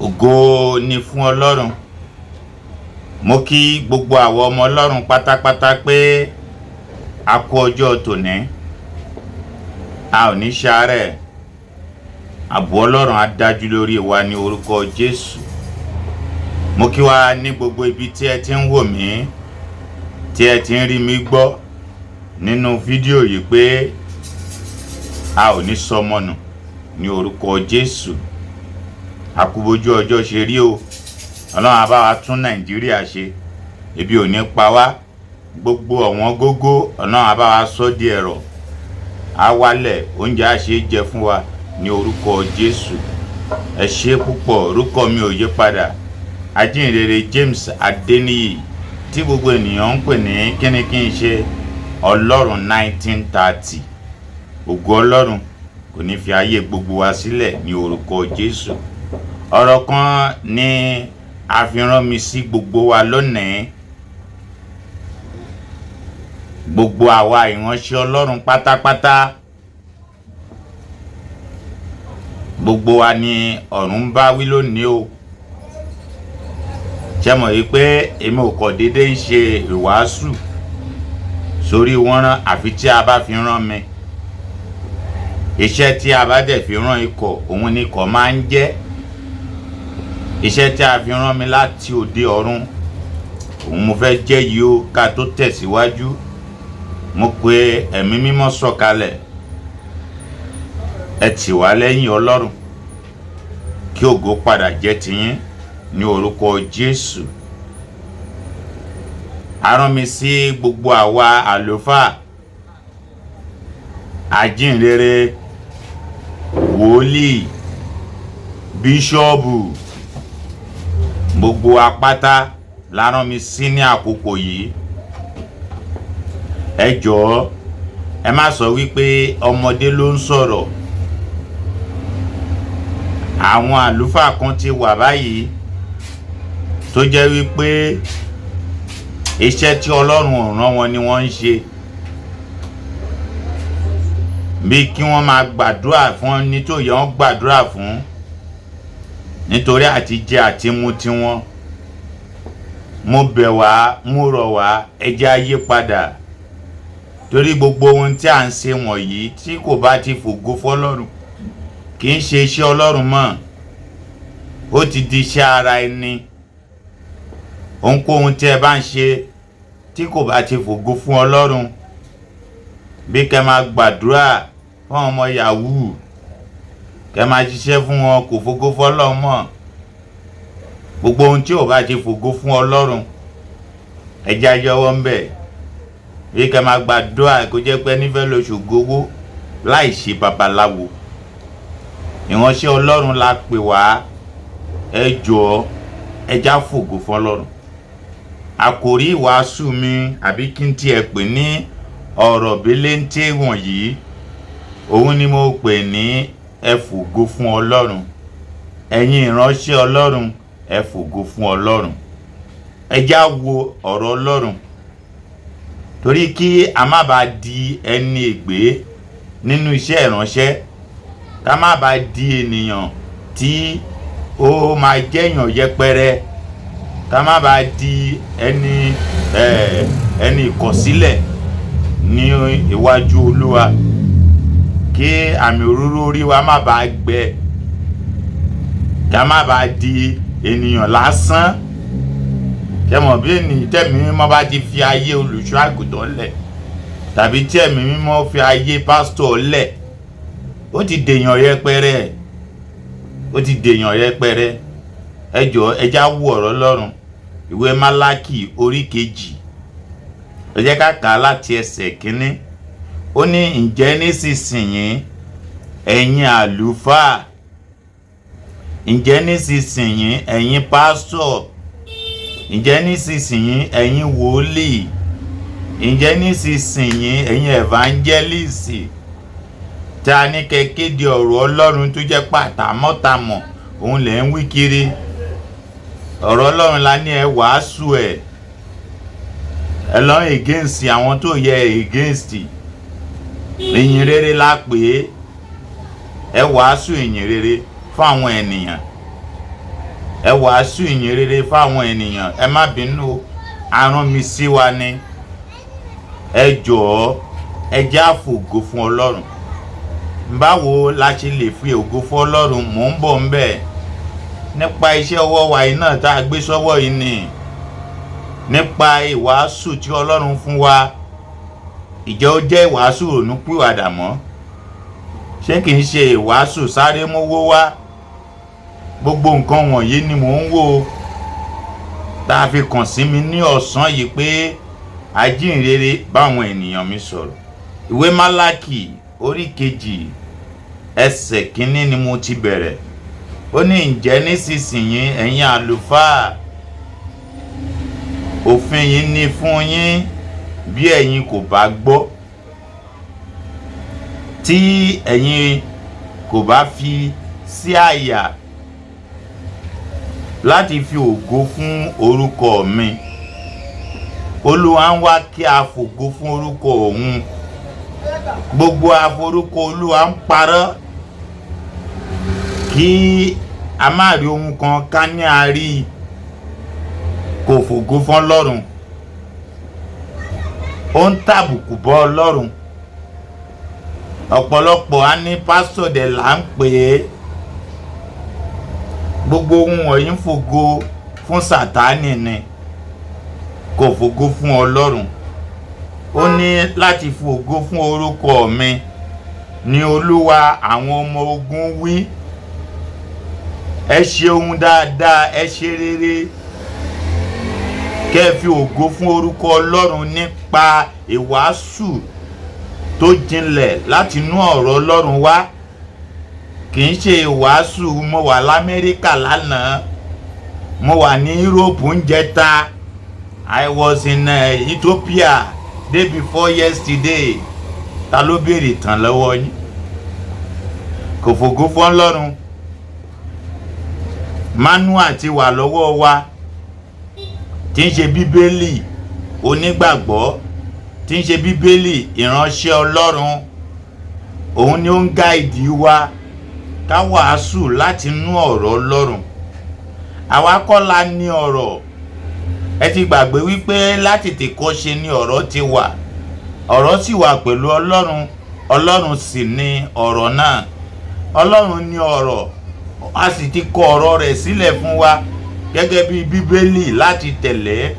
Ògo ni fún Ọlọ́run. Mo kí gbogbo àwọn ọmọ Ọlọ́run pátápátá pé a kú ọjọ́ tòní. A ò ní ṣàárẹ̀. Ààbò Ọlọ́run á dájú lórí wa ní orúkọ Jésù. Mo kí wa ní gbogbo ibi tí ẹ ti ń wò mí, tí ẹ ti ń rí mi gbọ́ nínú fídíò yìí pé a ò ní sọmọ nù ní orúkọ Jésù. A kú bójú ọjọ́ ṣe rí o. Ọlọ́run á bá wa tún Nàìjíríà ṣe. Ebi ò ní pa wá. Gbogbo ọ̀wọ́n gógó, Ọlọ́run á bá wa sọ di ẹ̀rọ̀. Á wálẹ̀, oúnjẹ á ṣe é jẹ fún wa ní orúkọ Jésù. Ẹ ṣé púpọ̀, orúkọ mi ò yí padà. Ajínrere James Adeniyi tí gbogbo ènìyàn ń pè ní kíni kí n ṣe Ọlọ́run 1930. Ògo Ọlọ́run kò ní fi ayé gbogbo wa sílẹ̀ ní orúkọ Jésù. Ọ̀rọ̀ kan ni a fi rán mi sí gbogbo wa lónìí. Gbogbo àwa ìránṣẹ́ Ọlọ́run pátápátá. Gbogbo wa ni ọ̀run ń bá wí lónìí o. Ṣé mọ̀ wípé èmi ò kọ̀ déédé ń ṣe ìwàásù sórí wọ́nrán àfi tí a bá fi rán mi. Iṣẹ́ tí a bá dẹ̀ fi rán ikọ̀, òun ni ikọ̀ máa ń jẹ́. Iṣẹ́ tí a fi rán mi láti òde ọ̀run, òun mo fẹ́ jẹ́ yìí o ká tó tẹ̀síwájú. Mo pe ẹ̀mí mímọ́ sọ̀kalẹ̀. Ẹ tì wá lẹ́yìn Ọlọ́run kí ògo padà jẹ́ tiyín ní orúkọ Jésù. A rán mi sí gbogbo àwa àlùfáà, ajínrere, wòlíì, bíṣọ́ọ̀bù, gbogbo apáta la rán mi sí ní àkókò yìí. Ẹ jọ̀ọ́, ẹ má sọ wípé ọmọdé ló ń sọ̀rọ̀. Àwọn àlùfáà kan ti wà báyìí tó jẹ́ wípé iṣẹ́ tí Ọlọ́run ò rán wọn ni wọ́n ń ṣe. Bí kí wọ́n máa gbàdúrà fún ẹni tó yẹ wọ́n gbàdúrà fún nítorí àti jẹ àti mu tiwọn. Mo bẹ̀ wá, mo rọ̀ wá, ẹ jẹ́ á yí padà. Torí gbogbo ohun tí à ń ṣe wọ̀nyí tí kò bá ti fògo fọ́lọ́run kì í ṣe iṣẹ́ Ọlọ́run mọ́. Ó ti di iṣẹ́ ara ẹni. Ohunkóhun tí ẹ bá ń ṣe tí kò bá ti fògo fún Ọlọ́run, bí kẹ́ máa gbàdúrà fún àwọn ọmọ yahoo, kẹ́ máa ṣiṣẹ́ fún wọn kò fògo fọ́lọ́run mọ́. Gbogbo ohun tí ò bá ti fògo fún Ọlọ́run, ẹ jẹ́ á yọwọ́ ńbẹ̀. Bí kẹ́ máa gbàdúrà kó jẹ́ pé ẹni fẹ́ lọ ṣògo owó láì ṣe babaláwo. Ìránṣẹ́ Ọlọ́run la pè wá. Ẹ jọ̀ọ́, ẹ já fògo fún Ọlọ́run. Àkòrí ìwàásù mi àbí kí n tí ẹ pè ní ọ̀rọ̀ béléńté wọ̀nyí, òun ni mo pè ní ẹ fògo fún Ọlọ́run. Ẹ̀yin ìránṣẹ́ Ọlọ́run, ẹ fògo fún Ọlọ́run. Ẹ já wo ọ̀rọ̀ Ọlọ́run. Torí kí a má ba di ẹni ègbé nínú iṣẹ́ ìránṣẹ́, ká má ba di ènìyàn tí ó máa jẹ́yàn yẹpẹrẹ, ká má ba di ẹni, ẹni ìkọ̀sílẹ̀ ní iwájú Olúwa. Kí àmì òróró orí wa má ba gbẹ, ká má ba di ènìyàn lásán. Ṣé mọ̀ bí ènìyàn tẹ̀mí mímọ́ bá ti fi ayé olùṣọ́ àgùntàn lẹ̀ tàbí tí ẹ̀mí mímọ́ fi ayé pásítọ̀ lẹ̀, ó ti dèèyàn yẹpẹrẹ. Ó ti dèèyàn yẹpẹrẹ. Ẹ jọ̀ọ́, ẹ já wo ọ̀rọ̀ Ọlọ́run. Ìwé Málákì orí kejì. Ẹ jẹ́ ká kà á láti ẹsẹ̀ kínní. Ó ní, ǹjẹ́ nísinsìnyí ẹ̀yin àlùfáà, ǹjẹ́ nísinsìnyí ẹ̀yin pásítọ̀, ǹjẹ́ nísinsìnyí ẹ̀yin wòlíì, ǹjẹ́ nísinsìnyí ẹ̀yin evangelist, tí a ní kẹ́ kéde ọ̀rọ̀ Ọlọ́run tó jẹ́ pàtàmọ́tàmọ̀, òun lẹ̀ ń wí kiri. Ọ̀rọ̀ Ọlọ́run la ní ẹ wàásù ẹ̀. Ẹ lọ against àwọn tó yẹ against. Ìyìn rere la pè é. Ẹ wàásù ìyìn rere fún àwọn ènìyàn. Ẹ wàásù ìyìn rere fáwọn ènìyàn. Ẹ má bínú o, a rán mi sí wa ni. Ẹ jọ̀ọ́, ẹ jẹ́ á fògo fún Ọlọ́run. Báwo la ṣe lè fi ògo fún Ọlọ́run? Mò ń bọ̀ ńbẹ̀. Nípa iṣẹ́ ọwọ́ wa yìí náà tá a gbé sọ́wọ́ yìí ni, nípa ìwàásù tí Ọlọ́run fún wa. Ìjẹ́ ó jẹ́ ìwàásù ìrònúpìwàdà mọ́? Ṣé kìí ṣe ìwàásù sáré mówó wá? Gbogbo nǹkan wọ̀nyí ni mò ń wò tá a fi kàn sí mi ní ọ̀sán yìí pé ajínrere báwọn ènìyàn mi sọ̀rọ̀. Ìwé Málákì orí 2 ẹsẹ̀ 1 ni mo ti bẹ̀rẹ̀. Ó ní, ǹjẹ́ nísinsìnyí ẹ̀yin àlùfáà, òfin yìí ni fún yín bí ẹ̀yin kò bá gbọ́, tí ẹ̀yin kò bá fi sí àyà láti fi ògo fún orúkọ mi. Olúwa ń wá kí a fògo fún orúkọ òun. Gbogbo àforúkọ Olúwa ń parọ́ kí a má rí ohun kan ká ní a rí, kò fògo fún Ọlọ́run. Ó ń tàbùkù bọ́ Ọlọ́run. Ọ̀pọ̀lọpọ̀ á ní pásítọ̀ dẹ̀ là ń pè é. Gbogbo ohun wọ̀nyí ń fògo fún Sátánì ni, kò fògo fún Ọlọ́run. Ó ní láti fògo fún orúkọ mi ni Olúwa àwọn ọmọ ogun wí. Ẹ ṣe ohun dáadáa, ẹ ṣe rere, kẹ́ ẹ fi ògo fún orúkọ Ọlọ́run nípa ìwàásù tó jinlẹ̀ láti inú ọ̀rọ̀ Ọlọ́run wá. Kì í ṣe ìwàásù mo wà l'Amẹ́ríkà lánàá, mo wà ní Europe ń jẹta, I was in Ethiopia day before yesterday. Ta ló béèrè tán lọ́wọ́ yín? Kò fògo fún Ọlọ́run. Manual ti wà lọ́wọ́ wa, tí ń ṣe Bíbélì onígbàgbọ́, tí ń ṣe Bíbélì ìránṣẹ́ Ọlọ́run. Òun ni ó ń guide wa ká wàásù láti inú ọ̀rọ̀ Ọlọ́run. Àwa kọ́ la ní ọ̀rọ̀. Ẹ ti gbàgbé wípé láti tèkọ́ṣe ni ọ̀rọ̀ ti wà. Ọ̀rọ̀ sì wà pẹ̀lú Ọlọ́run, Ọlọ́run sì ni ọ̀rọ̀ náà. Ọlọ́run ni ọ̀rọ̀, a sì ti kọ ọ̀rọ̀ rẹ̀ sílẹ̀ fún wa gẹ́gẹ́ bí Bíbélì láti tẹ̀lé.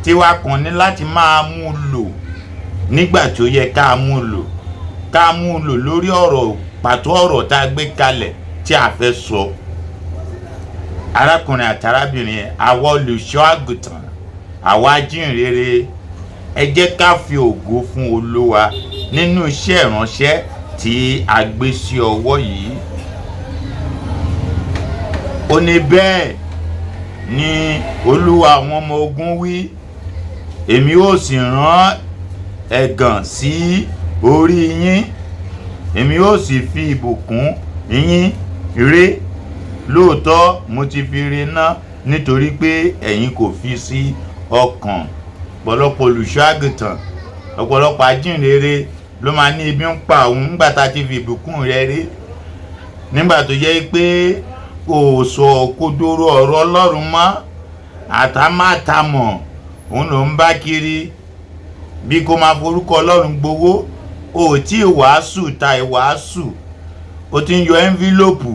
Tiwa kàn ní láti máa mú lò nígbà tó yẹ ká mú lò, ká mú lò lórí ọ̀rọ̀ pàtó, ọ̀rọ̀ tá a gbé kalẹ̀ tí a fẹ́ sọ. Arákùnrin àti arábìnrin, àwa olùṣọ́ àgùntàn, àwa ajínrere, ẹ jẹ́ ká fi ògo fún Olúwa nínú iṣẹ́ ìránṣẹ́ tí a gbé sí ọwọ́ yìí. Ó ní bẹ́ẹ̀ ni Olúwa àwọn ọmọ ogun wí, èmi ó sì rán ẹ̀gàn sí orí yín, èmi ó sì fi ìbùkún yín ré. Lóòótọ́ mo ti fi ré ná, nítorí pé ẹ̀yin kò fi sí ọkàn. Ọ̀pọ̀lọpọ̀ olùṣọ́ àgùntàn, ọ̀pọ̀lọpọ̀ ajínrere ló máa ní ibi ń pa òun nígbà tá a ti fi ìbùkún rẹ̀ ré, nígbà tó jẹ́ pé kò sọ òkodoro ọ̀rọ̀ Ọlọ́run mọ́, àtàmátàmọ̀ òun ló ń bá kiri, bí kò máa forúkọ Ọlọ́run gbowó. O ò tí ì wàásù ta ìwàásù, o ti ń yọ envelope,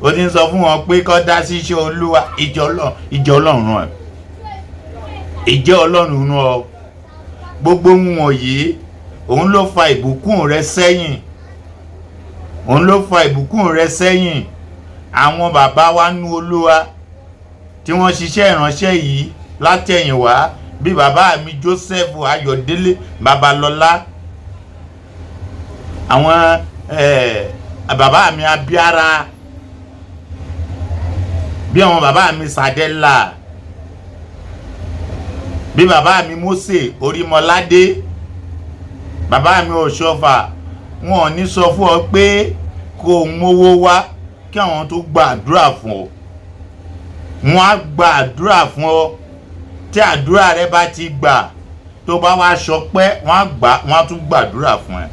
o ti ń sọ fún wọn pé kó dá sí iṣẹ́ Olúwa. Ìjọ Ọlọ́run rán ẹ, ìjọ Ọlọ́run rán ọ. Gbogbo ohun wọ̀nyí òun ló fa ìbùkún rẹ sẹ́yìn, òun ló fa ìbùkún rẹ sẹ́yìn. Àwọn bàbá wa nú Olúwa tí wọ́n ṣiṣẹ́ ìránṣẹ́ yìí látẹ̀yìnwá, bí bàbá mi Joseph Ayọ̀délé Babalọ́lá, àwọn bàbá mi Abíára, bí àwọn bàbá mi Sàdẹ́là, bí bàbá mi Mósè Orímọládé, bàbá mi Ọ̀ṣọ́fà, wọn ò ní sọ fún ọ pé kó o mówó wá kí àwọn tó gba àdúrà fún ọ. Wọn á gba àdúrà fún ọ. Tí àdúrà rẹ bá ti gbà, tó bá wá sọpẹ́, wọn á gbà, wọn á tún gbàdúrà fún ẹ.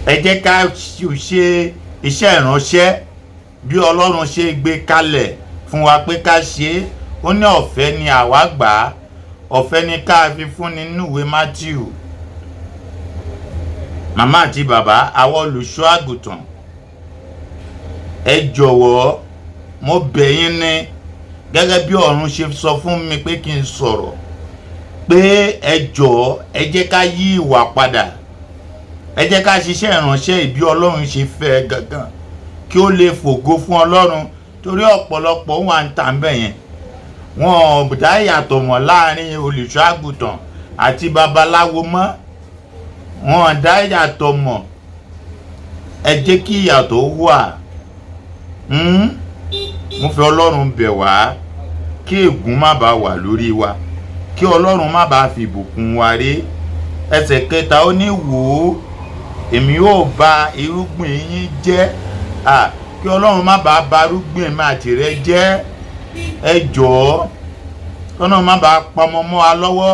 Ẹ jẹ́ ká ṣe iṣẹ́ ìránṣẹ́ Bí Ọlọ́run ṣe gbé kalẹ̀ fún wa pé ká ṣe é, ó ní ọ̀fẹ́ ni àwa gbà á, ọ̀fẹ́ ni ká fi fún ni nínú ìwé Matthew. Màmá àti bàbá, àwọn olùṣọ́ àgùntàn, ẹ jọ̀wọ́, mo bẹ̀ yín ní gẹ́gẹ́ bí ọ̀run ṣe sọ fún mi pé kí n sọ̀rọ̀ pé ẹ jọ̀ọ́, ẹ jẹ́ ká yí ìwà padà, ẹ jẹ́ ká ṣiṣẹ́ ìránṣẹ́ ìbí Ọlọ́run ṣe fẹ́ gangan, kí ó lè fògo fún Ọlọ́run, torí ọ̀pọ̀lọpọ̀ wà ń tà ń bẹ̀ yẹn, wọn ò dá ìyàtọ̀ mọ̀ láàrin olùṣọ́ àgùntàn àti babaláwo mọ́. Wọn ò dá ìyàtọ̀ mọ̀. Ẹ jẹ́ kí ìyàtọ̀ wà. Mo fẹ́ Ọlọ́run bẹ̀ wá kí ègún má bàa wà lórí wa, kí Ọlọ́run má bàa fi ìbùkún wa ré. Ẹsẹ̀ kẹta, ó ní, "Wò ó, èmi yóò bà irúgbìn yín jẹ́." Kí Ọlọ́run má bàa bà irúgbìn mi àti rẹ jẹ́. Ẹ jọ̀ọ́, kọ́nà má bàa pamọ́ mọ́ wa lọ́wọ́,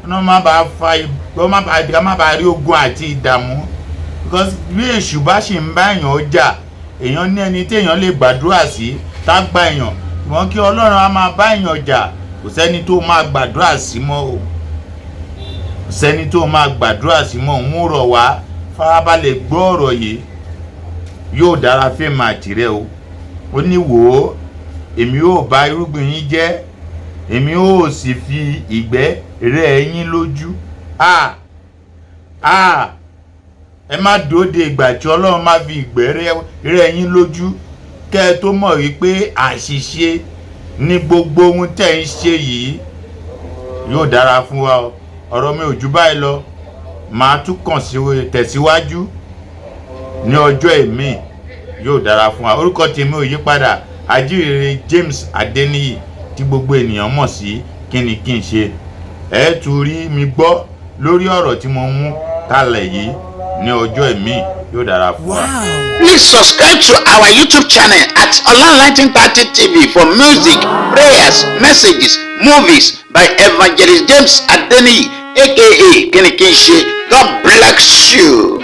kọ́nà má bàa fa, kọ́ má bàa ká má bàa rí ogun àti ìdààmú, because bí èṣù bá sì ń bá èèyàn jà, èèyàn ní ẹni tí èèyàn lè gbàdúrà sí tá gba èèyàn. Ṣùgbọ́n kí Ọlọ́run á máa bá èèyàn jà, kò sẹ́ni tó máa gbàdúrà sí mọ́ o, kò sẹ́ni tó máa gbàdúrà sí mọ́. Òun rọ̀ wá, farabalẹ̀ gbọ́ ọ̀rọ̀ yìí, yóò dára fíìmù àtìrẹ́ o. Ó ní, "Wò ó, èmi yóò bà irúgbìn yín jẹ́, èmi yóò sì fi ìgbẹ́ rẹ́ yín lójú." Ah ah, ẹ má dòde ìgbà tí Ọlọ́run má fi ìgbẹ́ rẹ́ yín lójú kẹ́ ẹ tó mọ̀ wípé àṣìṣe ní gbogbo ohun tẹ́ ń ṣe yìí. Yóò dára fún wa o. Ọ̀rọ̀ mi ò jù báyìí lọ. Màá tún kàn sí tẹ̀síwájú ní ọjọ́ ìmíì. Yóò dára fún wa. Orúkọ tèmi ò yí padà, Ajíhìnrere James Adeniyi, tí gbogbo ènìyàn mọ̀ sí Kíni Kí n Ṣe. Ẹ tún rí mi gbọ́ lórí ọ̀rọ̀ tí mo mú kalẹ̀ yìí ní ọjọ́ ìmíì. Yóò dára fún wa. Please subscribe to our YouTube channel at Online 1930 TV for music, prayers, messages, movies by Evangelist James Adeniyi, aka Kinikinse. God bless you.